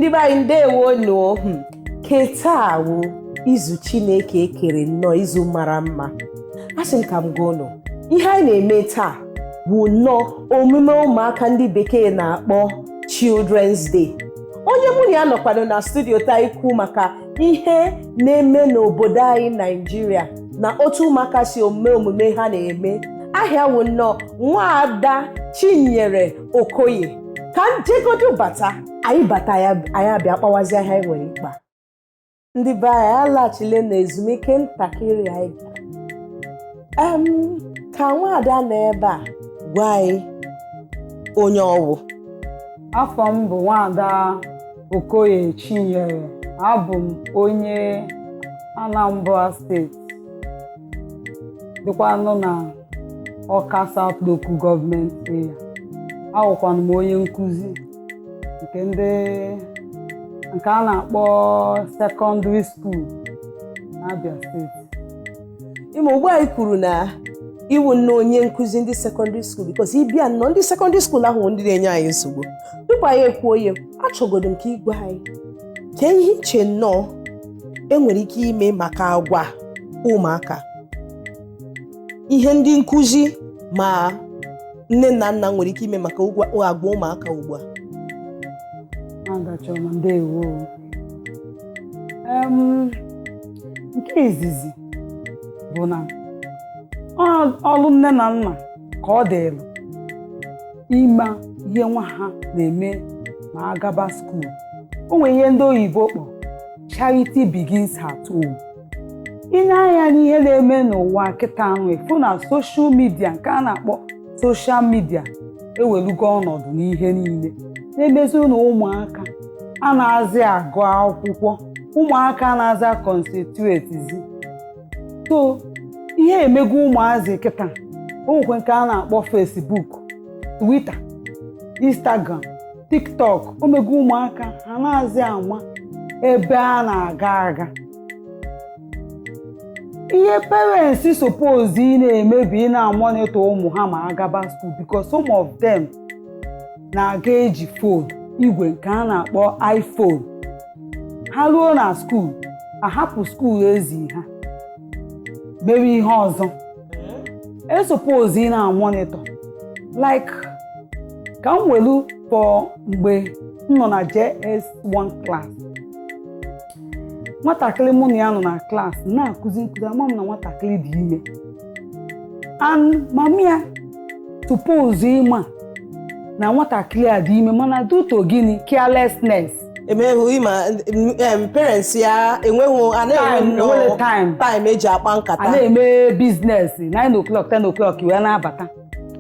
Ndị be anyị, ndewo nụ. Ke taa wụ izu Chineke ekere nnọọ izu mara mma. Asị m ka m gwa unu ihe anyị na-eme taa bụ nnọọ omume ụmụaka ndị bekee na-akpọ Children's Day. Onye mụ na ya nọkwado na studio taa ikwu maka ihe na-eme n'obodo anyị Naijiria na otu ụmụaka si omume omume ha na-eme ahịa wụ nnọọ Nwaada Chinyere Okoye. Ka njegodo bata, anyị bata ya, anyị abịa kpawazi ahịa anyị nwere ịkpa. Ndị be anyị, alaghachile na ezumike ntakịrị anyị gara. Ka nwaada nọ ebe a gwa anyị onye ọwụ. Afọ m bụ Nwaada Okoye Chinyere. Abụ m onye Anambra Steeti, dịkwanụ na Ọka South Local Government Area. Awụkwanụ m onye nkụzi nke ndị nke a na-akpọ secondary school n'Abia Steeti. Ịma ugbu anyị kwuru na iwu nne onye nkụzi ndị secondary school, because ịbịa nnọọ ndị secondary school ahụ ndị na-enye anyị nsogbu. Tupu anyị ekwuo ihe, achọgodo m ka igwe anyị ka ihe iche nnọọ enwere ike ime maka agwa ụmụaka, ihe ndị nkụzi ma nne na nna nwere ike ime maka agwa ụmụaka ugbu a. Nwaada Chioma, ndewo. Nke izizi bụ na ọrụ nne na nna ka ọ dịrị ime ihe nwa ha na-eme ma agaba school. O nwere ihe ndị oyibo kpọ "charity begins at home". Ị na-anya n'ihe na-eme n'ụwa kịta ahụ, efu na social media, nke a na-akpọ social media, ewelugo ọnọdụ n'ihe niile na-emezi na ụmụaka a na-azị agụ akwụkwọ, ụmụaka na-aza concentrate. So ihe emego ụmụazị kịta, o nwekwe nke a na-akpọ Facebook, Twitter, Instagram, TikTok. O mego ụmụaka ha na-azị ama ebe a na-aga aga. Ihe parents suppose ị na-eme bụ ị na-amonitor ụmụ ha ma agaba school, because some of them na-aga eji phone igwe nke a na-akpọ iPhone. Ha ruo na school, ahapụ school ezi ha mere ihe ọzọ. Esuppose ị na-amonitor. Like ka m welu for mgbe m nọ na JS1 class, nwatakịrị mụ na ya nọ na class na-akụzi nkụzi, ama m na nwatakịrị dị ime, and mami ya suppose ịma na nwatakịrị a dị ime, mana due to gịnị? Carelessness. Emeghụ ịma parents ya enweghị a na-enwe Time, nnọọ enwere time. Time eji akpa nkata. A na-eme business 9 o'clock, 10 o'clock wee na-abata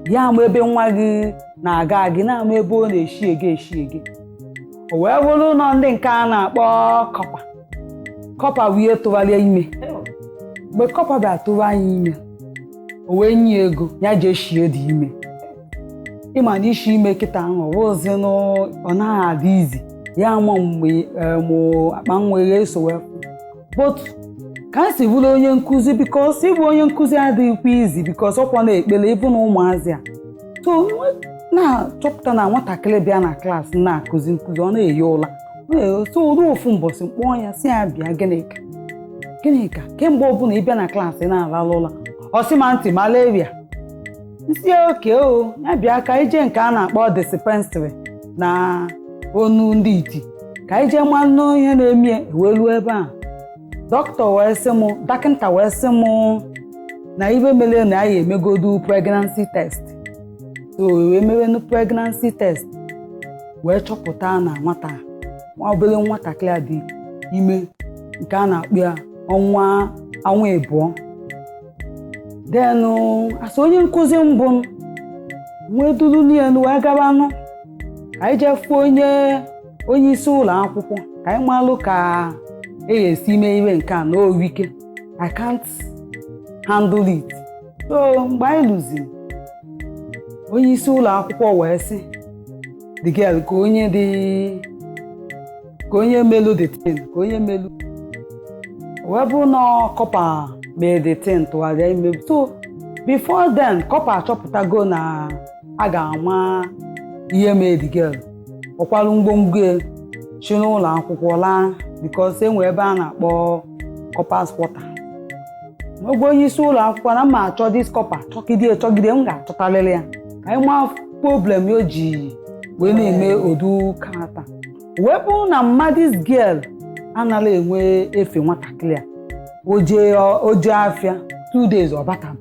ya, ama ebe nwa gị na-aga, gị na-ama ebe ọ na-eshi ege eshi ege. O wee bụrụ nọ ndị nke a na-akpọ corper. Corper wee tụgharịa ime. Mgbe corper bịa tụwa anyị ime, o wee nye ego ya jee shie dị ime. Ịma na ishi ime kịta ahụ, ọ bụzinụ ọ naghị adị izi ya ama mgbe mụ akpa nwa eso wee fụ. But ka m si bụrụ onye nkụzi, because ịbụ onye nkụzi adịghịkwa izi, because ọkwa na-ekpere ịbụ na ụmụazị a so na-achọpụta na nwatakịrị bịa na class na-akụzi nkụzi, ọ na-ehi ụla, ọ na-ehi. So ruo ofu mbọsị, mkpọọ ya, si ya bịa. Gịnị ka gịnị ka kemgbe ọbụla ị bịa na class ị na-alalụ ụla? Ọ sị ma ntị malaria. Nsi oke o ya bịa ka anyị jee nke a na-akpọ dispensary na onu ndị iti, ka anyị jee manụ ihe na-eme. Wee ruo ebe a, dọkịta wee sị mụ, dọkịta wee sị mụ na ibe mere na anyị emegodu pregnancy test. So wee mewenu pregnancy test, wee chọpụta na nwata nwa obere nwatakịrị a dị ime, nke a na-akpọ ya ọnwa anwa 2. Then asị onye nkụzi mbụ wee duru n'elu wee gabanụ ka anyị jee fụọ onye isi ụlọ akwụkwọ, ka anyị malụ ka e ga-esi mee ihe nke a na owike. I can't handle it. So mgbe anyị lụziri, onye isi ụlọ akwụkwọ wee sị the girl ka onye dị ka onye melu the thing, ka onye melu wee bụ na corper mee the thing, tụgharịa ime. So before then, corper achọpụtago na a ga-ama ihe mee the girl. Ọkwarụ ngwongwo ya Si n'ụlọ akwụkwọ laa, because enwe ebe a na-akpọ corpers quarter. N'oge onye isi ụlọ akwụkwọ na mma achọ this corper, chọgide chọgide, m ga-achọtalịrị ya ka anyị maa problem o ji wee na-eme odu kata, wee bụrụ na mma this girl anaghị enwe efe. Nwatakịrị a o jee afịa 2 days, ọ batabe.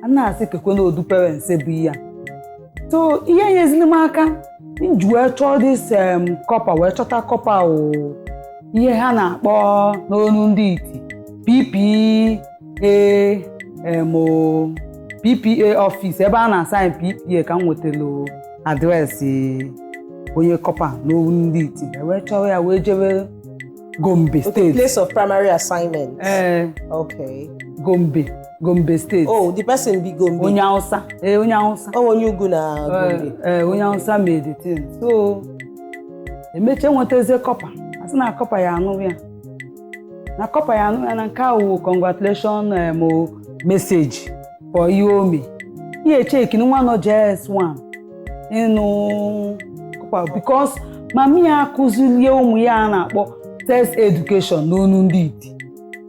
A na-asị kekwe na odu parents bụ ya. So ihe nyezili m aka m ji wee chọọ this corper, wee chọta corper o, ihe ha na-akpọ n'onu ndị iti PPA, o PPA office, ebe a na-asign PPA, ka m nwetara address onye corper n'onu ndị iti. Wee chọrọ ya wee jebe Gombe State. Place of primary assignment. Ee. Gombe State. Oh, the person be Gombe. Onye Hausa, ee, onye Hausa. Oh, onye ugwu na Gombe. Ee, onye Hausa made the thing. So emechie nwetazie corper, asị na corper ya anụ ya, na corper ya anụ ya, na nke ahụ congratulation message for ihe ome ihe cheki nwa nọ JS1 ịnụ corper, because mami ya akụzilie ụmụ ya a na-akpọ sex education n'onu ndị iti,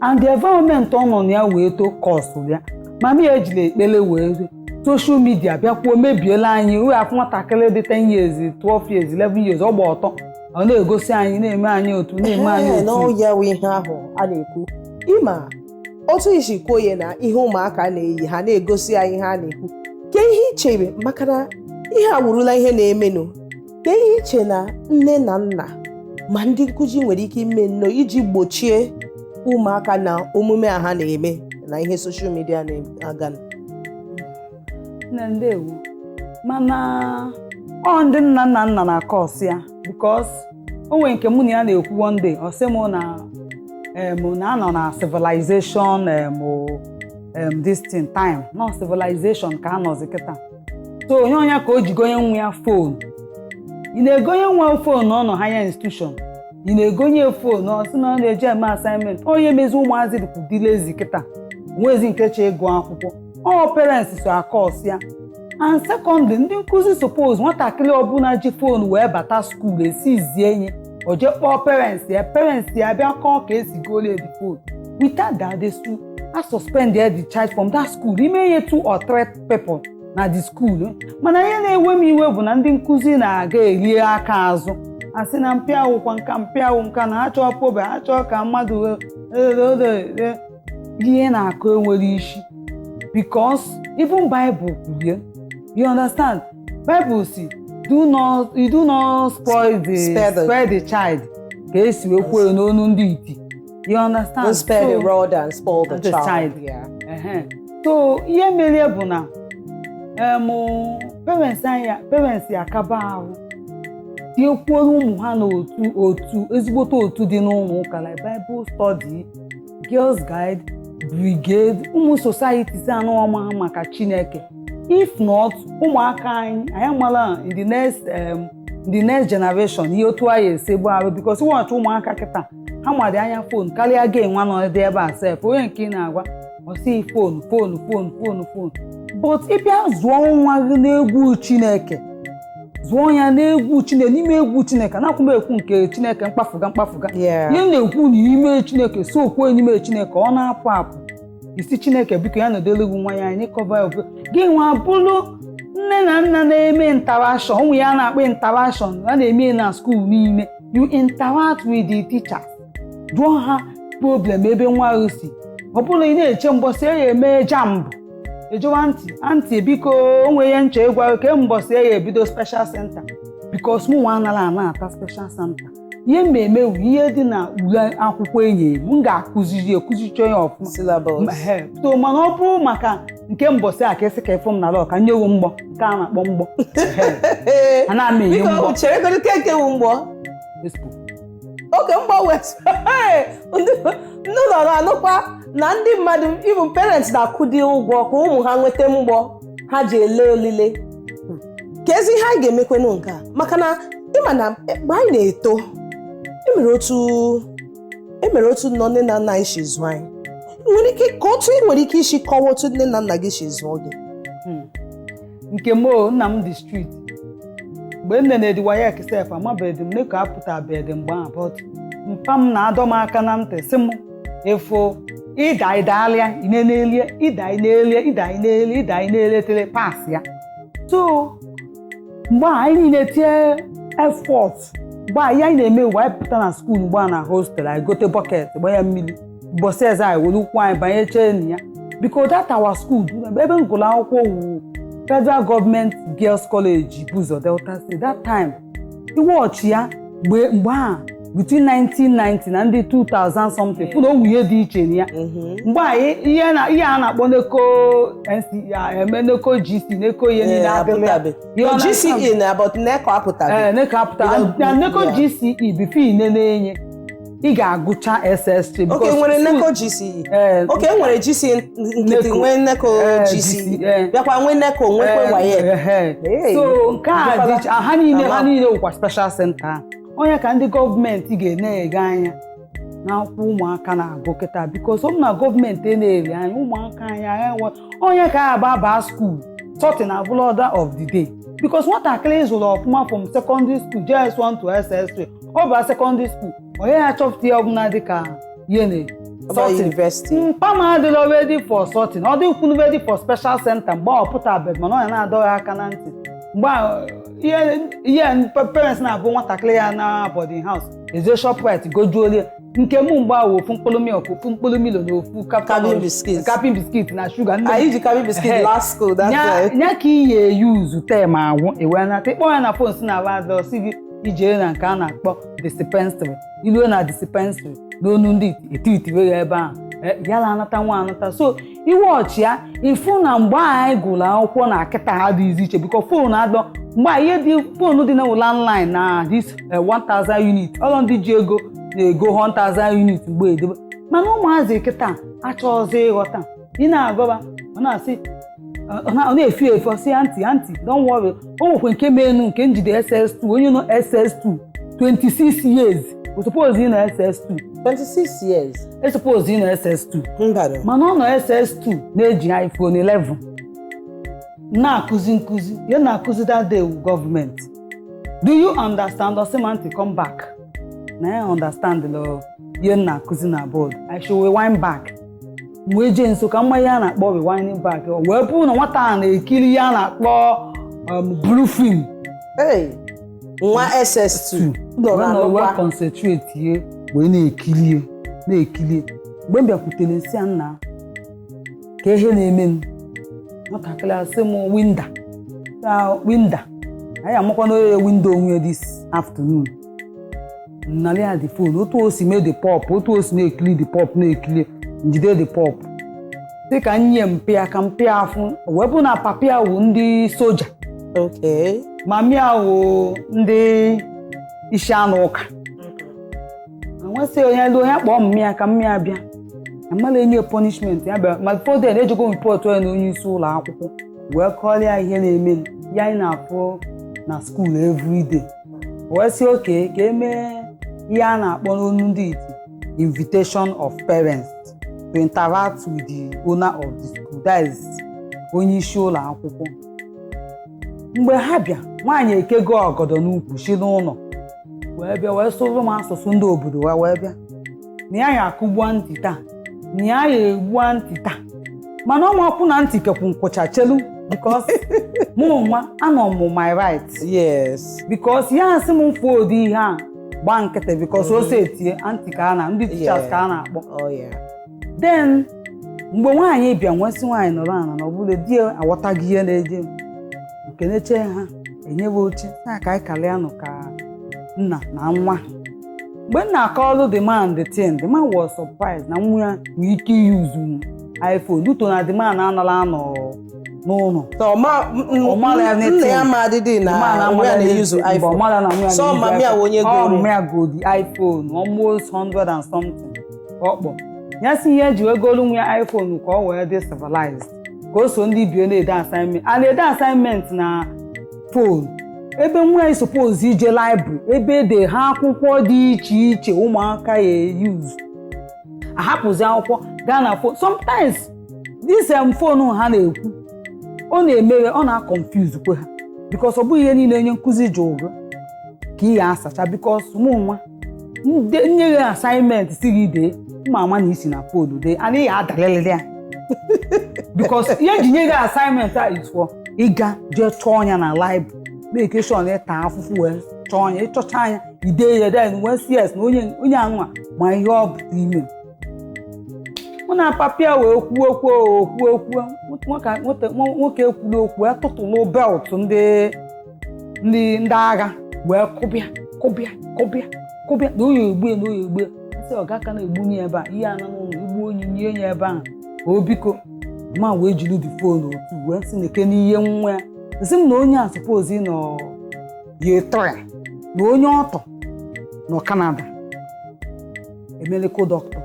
and the environment ọ nọ na ya wee too kọsụ ya. Mami ya ejila ekpele wee social media bịakwuo mebiela anyị. Wee afụ nwatakịrị dị 10 years, 12 years, 11 years, ọ gba ọtọ, ọ na-egosi anyị, na-eme anyị otu, na-eme anyị Ee, na otu. ọ ya wụ ihe ahụ a na-ekwu. Ịma otu isi kwuo ya na ihe ụmụaka na-eyi ha na-egosi anyị ihe a na-ekwu, ke ihe ichere, maka na ihe a wurula ihe na-emenụ, ke ihe iche na nne na nna ma ndị nkụzi nwere ike ime nnọọ iji gbochie ụmụaka na omume a ha na-eme na ihe social media na-aga? Nne, ndewo. Mana ọ ndị nna nna nna na-akọsị ya, because o nwere nke mụ na ya na-ekwu one day, ọ sị mụ na na anọ na civilization this thing time nọ civilization ka anọzi kịta. So onye ọnya ka o ji gonye nwa ya phone. Ị na-egonye nwa phone, ọ nọ higher institution, ị na-egonye phone, ọ sị na ọ na-eji eme assignment. Onye mezi ụmụazị dịkwu dị lazy kịta, nwezi nke chọ ịgụ akwụkwọ. Ọ parents so akọs ya. And secondly, ndị nkụzi suppose nwatakịrị ọbụla ji phone wee bata school, esizie nye o jee kpọọ parents ya, parents ya bịa kọọ ka esi golie the phone. Without that, they su a suspend the child from that school, ime ihe two or three people na the school. Mana ihe na-ewe m iwe bụ na ndị nkụzi na-aga erie aka azụ, asị na mpịawụkwa nka, mpịawụ nka, na ha chọọ pobe, ha chọọ ka mmadụ ihe na-akụ enwere isi, because even Bible kwurie, you understand, Bible si do not, you do not spoil the Spare spare the child, ka esi wee kwuo n'onu ndị iti, you understand? Don't spare the So- rod and spoil the the child. child. Yeah. Ehe. So ihe mere bụ na parents anyị, parents akaba ahụ tinyekwuoro ụmụ ha n'otu otu, ezigbote otu dị n'ụlọ ụka, like Bible study, Girls Guide Brigade, ụmụ societies anụ ọma ha maka Chineke. If not, ụmụaka anyị, anyị amala in the next generation ihe otu anyị esi gbu arụ, because ịwọchị ụmụaka kịta, ha nwere anya phone karịa ga enwe nọ dị ebe a sef. Onye nke ị na-agwa, ọ sị phone, phone, phone, phone, phone. But ịbịa zụọ nwa gị n'egwu Chineke, zụọ ya n'egwu Chineke, n'ime egwu Chineke, anakwu m ekwu nke Chineke mkpafuga mkpafuga. Yeah. Ihe m na-ekwu n'ime Chineke, so okwu n'ime Chineke, ọ na-apụ apụ isi Chineke, biko ya nọdelu nwa ya, anyị cover ya ofu gị nwa bụrụ nne na nna na-eme interaction ụmụ ya, na-akpọ interaction a na-eme na school niile. You interact with the teachers, jụọ ha problem ebe nwa ahụ si. Ọ bụrụ ị na-eche mbọsị e ya eme JAMB, ejewa aunty, aunty, biko, onwe ihe nche ịgwa ke mbọsị e ya ebido special center, because mụ nwa anaghị ana ata special center. Ihe mmemme wu ihe dị na ule akwụkwọ enyi m ga-akụziri ekụzicha ya ọfụma. Syllabus. Ehe. So mana ọ bụrụ maka nke mbọsị a ka esi ka ịfụ m n'ala, ọka nyewu mgbọ nke a na-akpọ mgbọ. Ehe. A na-ama enye Biko, mgbọ. chere godu, ke wu mgbọ? Expo. Oke mgbọ wet ndị ụlọ na-anụkwa na ndị mmadụ, even parents, na-akwụdi ụgwọ ka ụmụ ha nweta mgbọ ha ji ele olile. Ka ezi ihe anyị ga-emekwenụ nke a, maka na ịma na mgbe anyị na-eto, emere otu nọ nne na nna anyị si zụọ anyị. Nwere ike ka otu ị nwere ike isi kọwa otu nne na nna gị si zụọ gị? Nke m o, nna m dị strict. Mgbe m nene WAEC sef, amabeghị m NECO apụtabeghị mgbe ahụ, but mpa m na-adọ m aka na ntị, sị m efo ịda ịdalịa inenelie, ịda inelie, ịda inelie, ịda inelie, tere pass ya. So mgbe a anyị niile tie effort. Mgbe a, ihe anyị na-eme mgbe anyị pụta na school, mgbe a na hostel, anyị gote bucket, gbanye mmiri mbọsị eze, anyị were ụkwụ anyị banye chee na ya, because that our school, ebe m gụrụ akwụkwọ, wu Federal Government Girls College, Buzo, Delta State. That time, iwọchị ya mgbe a, between 1990 na ndị 2000 something, fụ na o ihe dị iche na ya. Mgbe a, ihe a na-akpọ NECO NC eme, NECO GC, NECO ihe niile adịla ya. You understand? GCE na, but NECO apụtabe. Ee, NECO apụta na NECO GCE, before ị nene enye, ị ga-agụcha SS3. Oke because nwere NECO GCE. Ee. Oke nwere GCE nkịtị. NECO. Nwee NECO GCE. GCE, ee. Bịakwa nwee NECO, nwekwe WAEC. Ehe. Hey. So nke a dị iche. Ha Ama. niile wụkwa special center ahụ. Onye ka ndị gọọmenti ga-ene-ege anya n'akwụkwọ ụmụaka na-agụ kịta, because ọ bụ na gọọmenti na-eri anya ụmụaka anyị enwe onye ka ya baa school, sorting abụla order of the day, because nwatakịrị zụrụ ọfụma from secondary school, JS1 to SS3, ọ baa secondary school, onye ya chọpụta ihe ọbụla dịka ihe Ọba university. Mpa m adịla ready for sorting, ọ dịkwunu ready for special center mgbe ọ pụtabeghị, mana ọ ya na-adọghị aka na ntị mgbe a, ihe parents na-abụ nwatakịrị ya na boarding house ezie Shoprite gojuolie. Nke mụ mgbe ahụ, ofu mkpụrụ milk, ofu mkpụrụ Milo na ofu Cabin biscuits. Cabin biscuit na shuga. Nne m- Anyị ji cabin biscuit last school that time. Nya ka iyi eyuzu term agwụ, ewee nata ịkpọ ya na phone, si na adọ si gị ijee na nke a na-akpọ dispensary. Iluo na dispensary, n'onu ndị etitiwe ya ebe ahụ. Ya na anata nwa anata. So iwe ọchị ya ịfụ na mgbe anyị gụrụ akwụkwọ na kịta ha dịzi iche, biko phone adọ mgbe a, ihe dị phone dị na landline na this 1000 unit, ọlọ ndị ji ego na-ego 1000 unit mgbe edebe. Mana ụmụazị kịta achọghịzị ịghọta. Ị na-agọba, ọ na-asị, ọ na-efu efu, ọsị aunty, aunty, don't worry. O nwekwe nke menu nke njide SS2, onye nọ SS2 26 years, o suppose ị nọ SS2. 26 years. E suppose ị nọ SS2. Mba. Mana ọ nọ SS2 na-eji iPhone 11 na-akụzi nkụzi ya, na-akụzi that day wu gọọmenti. "Do you understand?" Ọsị ma, "Aunty, come back." Na ya understand lo ihe m na-akụzi na board. I should rewind back. Wee jee nso ka mma ihe a na-akpọ rewinding back, o wee bụrụ na nwata a na-ekiri ihe a na-akpọ blue film. Hey, nwa SS2 nọrọ wee nọ wee anọkwa. Concentrate ye wee na-ekirie na-ekirie. Mgbe m bịakwutere, nsị ya, "Nna, ka ihe na-eme m?" Nwatakịrị asị m winda na winda anyị amakwa na onye window onwe this afternoon nnarị ya the phone, otu o si mee the pop, otu o si na-ekiri the pop, na-ekiri njide the pop, dị ka nye mpịa ka mpịa afụ, wee bụ na papịa wụ ndị soja. Mami ya wụ ndị isi anụ ụka. Enwesị onye lu onye kpọọ mmịa ka mmịa bịa amala enye punishment ya bịa. Ma before then, ejego report onye na onye isi ụlọ akwụkwọ wee kọọrọ ihe na-eme ya, anyị na-afụ na school everyday. Wee sị oke ka emee ihe a na-akpọ n'onu ndị iti invitation of parents to interact with the owner of the school, that is onye isi ụlọ akwụkwọ. Mgbe ha bịa, nwaanyị ekego ọgọdọ n'ukwu si n'ụlọ wee bịa, wee sụrụ m asụsụ ndị obodo wa, wee bịa na ya ya akụgbuo ntị taa, na ya ya egbuo ntị taa. Mana ọ makwụ na ntị kekwu nkwụcha chelu, because mụ nwa anọ m my right. Because ya asị m mfu ụdị ihe a, gba nkịtị, because o so etie aunty ka a na ndị teachers ka a na-akpọ. Then mgbe nwaanyị bịa, nwesị nwaanyị nọrọ ala na ọbụla di ya aghọtaghị ihe na-eje m nkeneche ha, enyewe oche taa ka anyị kalịa nụ ka nna na nwa. Mgbe m na-akọọlụ the man the thing, the man was surprised na nwa ya nwere ike iyuzu iPhone duto na the man anara anọ n'ụlọ. So ma Ọ mara nna anything. ya ma adịdị The man na nwa ya amara na-eyuzu anything, iPhone. ọ mara na nwa ya So na-eyuzu mami ya iPhone. wụ onye Ọ goro. mama ya go the iPhone almost 100 and something. Ọkpọ ya si ihe eji wee golu nwa ya iPhone ka ọ wee dị civilized, ka o so ndị bie na-ede assignment, a na-ede assignment na phone, ebe nwa ya suppose ije library ebe ede ha akwụkwọ dị iche iche ụmụaka ya eyuzu, ahapụzi akwụkwọ gaa na phone. Sometimes this phone ha na-ekwu, ọ na-emeghe, ọ na-confuse kwe ha. Because ọ bụghị ihe niile onye nkụzi jụrụ gị ka ị ga-asacha. Because mụ nwa nye gị assignment si gị dee, mma ama na isi na phone dee, anaghị adalịlị ya, because ihe eji nye gị assignment a is for ịga jee chọọ ya na library, make sure na ịta afụfụ wee chọọ ya. Ịchọcha anya, ide ya, then wee sị yes na onye anwa ma ihe ọ bụ ime. Mụ na papịa wee kwuo okwu, okwu okwu nwoke ekwuru okwu, ya tụtụlụ belt ndị agha wee kụbịa kụbịa kụbịa kụbịa na oyi egbue na oyi egbue. Sị ọga aka na-egbunye ebe a ihe ana n'ụlọ igbu onye nye ya ebe ahụ o biko ma wee jiri the phone otu wee sị na-eke n'ihe nwa ya sị m na onye a suppose nọ year 3 na onye ọtọ nọ Canada, a medical doctor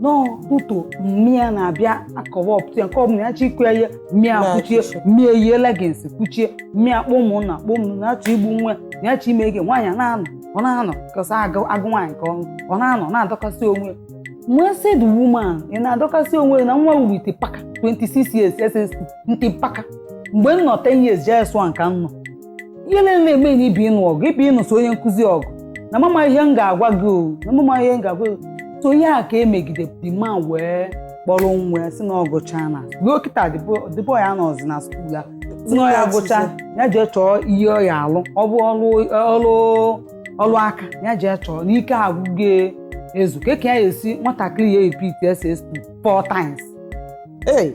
nọ tuto mmịa na-abịa akọwa ọpụta ya nke ọbụla ya chọ ikwu ya ihe mmịa kwuchie mmịa, eyie leggings kwuchie mmịa, kpọ ụmụnna kpọ ụmụnna ya chọ igbu nwa ya na ya chọ ime ege nwaanyị na-anọ ọ na-anọ kasị agụ agụ nwaanyị ka ọ na-anọ na-adọkasị onwe ya. Nwee sị the woman, ị na-adọkasị onwe ya na nwa with paka 26 years SS2 ntị paka mgbe m nọ 10 years JS1 ka m nọ ihe niile na-eme na ibi ịnụ ọgụ ibi ịnụso onye nkụzi ọgụ na mama ihe m ga-agwa gị o na mama ihe m ga-agwa gị. So ihe a ka emegide the man wee kpọrọ nwa ya si na ọ gụchaa na ruo kịta the boy anọzi na school ya, si na ọ ya gụchaa ya jee chọọ ihe ọ ya alụ, ọ bụ ọrụ ọrụ ọrụ aka ya jee chọọ n'ike agwụgo ezu ka ya esi nwatakịrị ya repeat SS2 four times. Ee.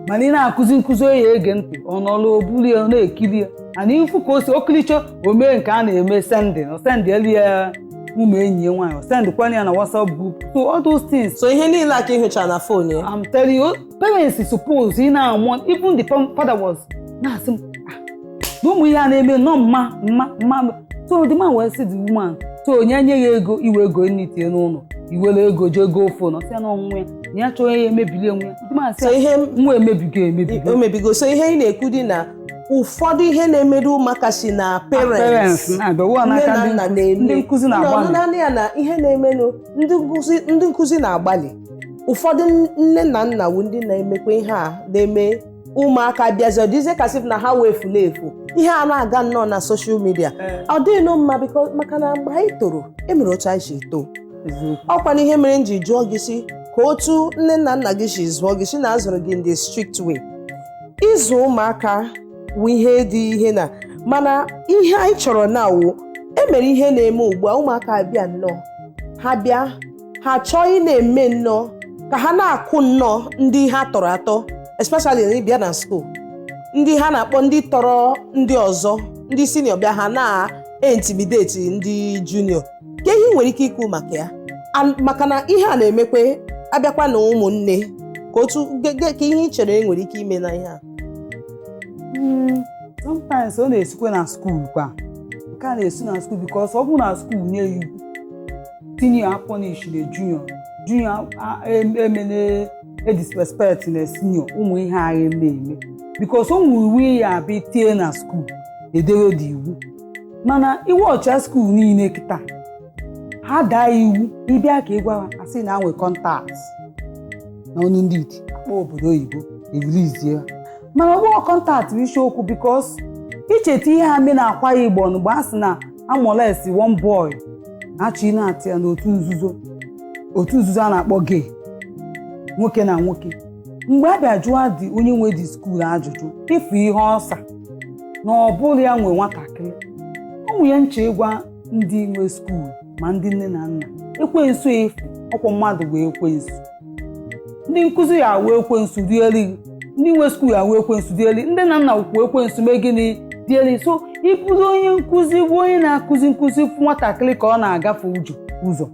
Mana ị na-akụzi nkụzi oyi ege ntị, ọ nọrọ oburu ya na-ekiri ya ana ifu ka o si okiricho o mee nke a na-eme sending, o send elu ya ụmụ enyi ya nwaanyị, o sendkwana ya na WhatsApp group. So all those things. So ihe niile a ka ị hụchara na phone ya? I'm telling you, parents suppose ị na-amụ. Even the father was na-asị m, "Ah, na ụmụ ihe a na-eme nọ mma mma mma." So the man wee sị the woman, so onye nye ya ego iwe ego nni tinye n'ụlọ, iwere ego jee goo phone, ọ sị ya na ọnwụ ya na ya chọọ ya emebili onwe ya. The man sị So ya, ihe nwa emebigo emebigo. O mebigo. So ihe ị na-ekwu dị na ụfọdụ ihe na-emerụ ụmụaka si na parents parents na-abịa wụọ nne n'aka na ndị nna nkụzi. na-eme. Ndị nkụzi na-agbalị. Naanị ya na ihe na-emenụ, ndị nkụzi na-agbalị. Ụfọdụ nne na nna wu ndị na-emekwa ihe a na-eme ụmụaka bịazi ọ dịzie kasị na ha wee efula efu ihe a na-aga nnọọ na social media. Ọ dịghị mma biko, maka na mgbe anyị toro emere otu anyị si too. Eziokwu. Ọkwa na ihe mere m ji jụọ gị si ka otu nne na nna gị si zụọ gị, si na azụrụ gị in the strict way. Ịzụ ụmụaka wụ ihe dị ihe na mana ihe anyị chọrọ na wụ emere ihe na-eme ugbu a, ụmụaka abịa nnọọ, ha bịa ha chọọ ị na-eme nnọọ ka ha na-akụ nnọọ ndị ha tọrọ atọ, especially na ịbịa na school, ndị ha na-akpọ ndị tọrọ ndị ọzọ, ndị senior bịa ha na-intimidate ndị junior. Ka ihe ị nwere ike ikwu maka ya? Maka na ihe a na-emekwe abịakwa na ụmụnne ka otu ka ihe ị chere e nwere ike ime na ihe a? Sometimes ọ na-esikwa na school kwa, nke a na-esi na school, because ọ bụrụ na school nye ya iwu senior punish na junior, junior emene disrespect na senior, ụmụ ihe agha eme because o nwere iwu ya abịa tie na school edewe dị iwu. Mana iwe ọcha school niile kịta ha daa iwu, ịbịa ka ị gwa ha, asị na nwe contact na ọnụ ndị iti akpọ obodo oyibo erilizie ha. Mana ọ bụghị contact bụ isiokwu, because icheta ihe ha mee na Akwa Igbo mgbe a sị na a molest one boy na-achọ ị na-atị ya n'otu nzuzo, otu nzuzo a na-akpọ gay, nwoke na nwoke. Mgbe a bịa jụọ dị onye nwe dị school ajụjụ ịfụ ihe ọsa na ọ bụrụ ya nwe nwatakịrị ụmụ ya nche ịgwa ndị nwe school ma ndị nne na nna, ekwensu efu ọkwa mmadụ wee ekwensu, ndị nkụzi ya wee ekwensu rieli, ndị nwe school ya wee ekwensu rieli, ndị na nna kwu ekwensu mee gịnị dieli. So ịbụrụ onye nkụzi bụ onye na-akụzi nkụzi fụ nwatakịrị ka ọ na-agafe ụjọ ụzọ,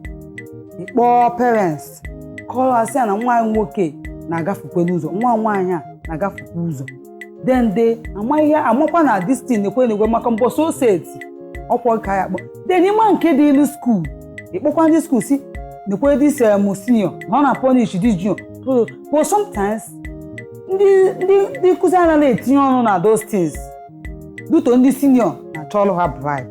ịkpọọ parents kọrọ asị ya na nwa anyị nwoke na-agafekwe n'ụzọ, nwa nwaanyị a na-agafekwa ụzọ, then they ama ihe amakwa na this thing ekwe na-ekwe maka mbọsị oseti ọkwọ ka ya kpọ. Then ịma nke dị ilu school, ịkpọkwa ndị school si nekwe this senior na ọ na punish this junior. So, but sometimes ndị nkụzi anaghị etinye ọnụ na those things due to ndị senior na-achọ ọrụ ha bribe.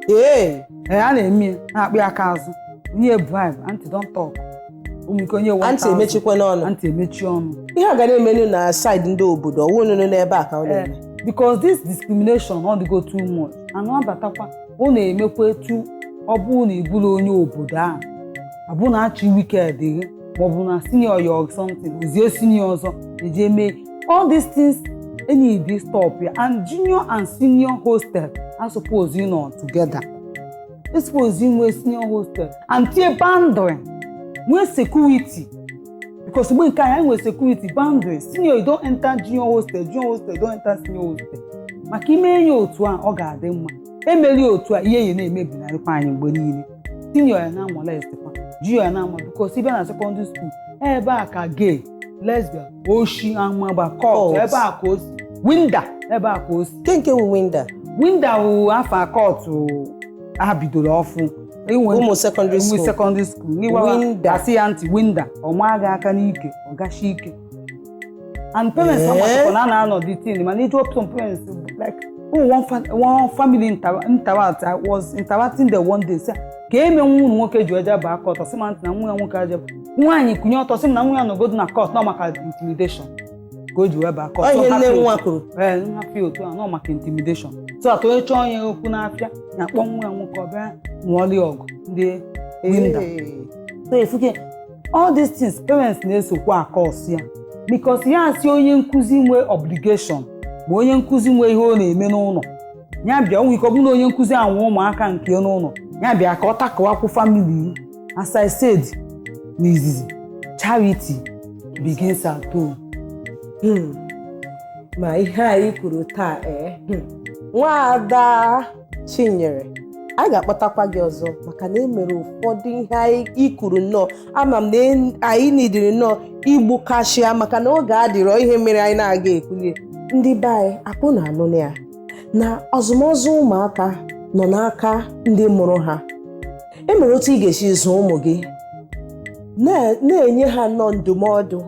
Ee, a na-eme ya, na-akpị aka azụ onye bribe, aunty don't talk, ụmụ ike onye Aunty 1000. Emechikwa n'ọnụ. Aunty emechi ọnụ. Ihe a ga na-emenu na side ndị obodo ọwụ nụnụ n'ebe a ka ọ na-eme. Because this discrimination ọ dịgo too much and ọ batakwa, ọ na-emekwa etu ọ bụrụ na ị bụrụ onye obodo ahụ, abụ na achị wicked gị, maọbụ na senior ya or something, ozie senior ọzọ eje mee all these things. Need stop ya. And junior and senior hostel are suppose ịnọ together. E suppose inwe senior hostel and tie boundary, nwee security, because mgbe nke anyị nwere security boundary, senior, you don enter junior hostel, junior hostel, you don enter senior hostel. Maka ime enyi otu a, ọ ga-adị mma. Emeli otu a, ihe ya na-emebi narịkwa anyị mgbe niile. Senior ya na-amolestkwa junior ya na-ama, because ịbịa na secondary school, ebe a ka gay, lesbian, oshi, amagba, cult. Cult. Ebe a ka o si winda, ebe a ka o si. Nke wụ winda? Winda wụ afa cult ha bidoro ọfụ. Ụmụ secondary ụmụ school. Secondary school. Winda. Asị ya ntị winda, ọ maa gị aka n'ike, ọ gashi ike. And parents amasịkwa na a na-anọ dị tin, mana ịjụ some parents, like, oh, one family interact, I was interacting there one day, sị ka eme nwa ụmụ nwoke ji eje baa cult. Sị ma ntị na nwa ya nwoke aje, nwaanyị kwunye ọtọ, sị m na nwa ya nọgodo na cult nọ maka intimidation ka o ji wee baa cult. Ọ ihe So, nne ha nwa kwuru. Ee, nhafịa otu a nọ maka intimidation, so atụ onye chọọ ya okwu n'afịa ya, kpọọ nwa ya nwoke, ọ bịa nụọli ọgụ ndị winda. So efuke all these things, parents na-esokwa a-cause ya, because ya asị onye nkụzi nwee obligation, ma onye nkụzi nwee ihe ọ na-eme n'ụlọ ya bịa, onwe ike ọ bụrụ na onye nkụzi anwụ ụmụaka nke n'ụlọ ya bịa ka ọ takọwakwụ family. As I said n'izizi, charity begins at home. Ma ihe anyị kwuru taa, ee, nwaada Chinyere, anyị ga-akpọtakwa gị ọzọ, maka na e mere ụfọdụ ihe anyị ikwuru nnọọ. Ama m na anyị nidiri nnọọ igbukashịa, maka na oge adịrọ. Ihe mere anyị na-aga ekwulie, ndị be anyị akpụ na anụ ya na ọzụmọzụ ụmụaka nọ n'aka ndị mụrụ ha. E mere otu ị ga-esi zụọ ụmụ gị, na-enye ha nnọọ ndụmọdụ,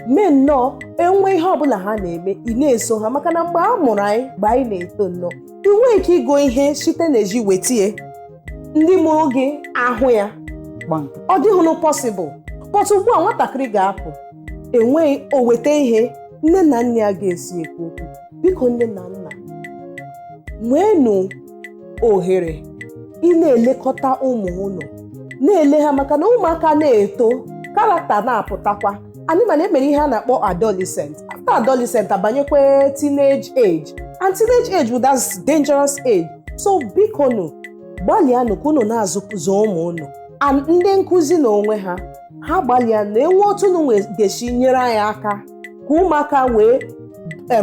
mee nnọọ enwe ihe ọbụla ha na-eme, ị na-eso ha, maka na mgbe a mụrụ anyị, mgbe anyị na-eto nnọọ, ị nwee ike ịgụ ihe site n'ezi wetie ndị mụrụ gị ahụ ya. Gbam. Ọ dịghịnụ possible, but ugbu a nwatakịrị ga-apụ, enweghị o weta ihe nne na nna ya ga-esi ekwu okwu. Biko, nne na nna, nweenụ ohere ị na-elekọta ụmụ unu, na-ele ha, maka na ụmụaka na-eto, character na-apụtakwa. Anyị mana emere ihe a na-akpọ adolescent. After adolescent, abanyekwa teenage age, and teenage age bụ that's dangerous age. So biko nụ, gbalịanụ ka unu na-azụ ụmụ unu. And ndị nkụzi na onwe ha, ha gbalịa na enwe otu unu ga-esi nyere anyị aka ka ụmụaka wee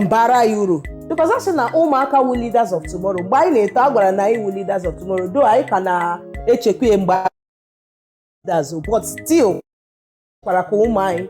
bara anyị uru, because a sị na ụmụaka wu leaders of tomorrow. Mgbe anyị na-eto, a gwara na anyị wu leaders of tomorrow, though anyị ka na-echekwa ya mgbe leaders, but still kwara ka ụmụ anyị.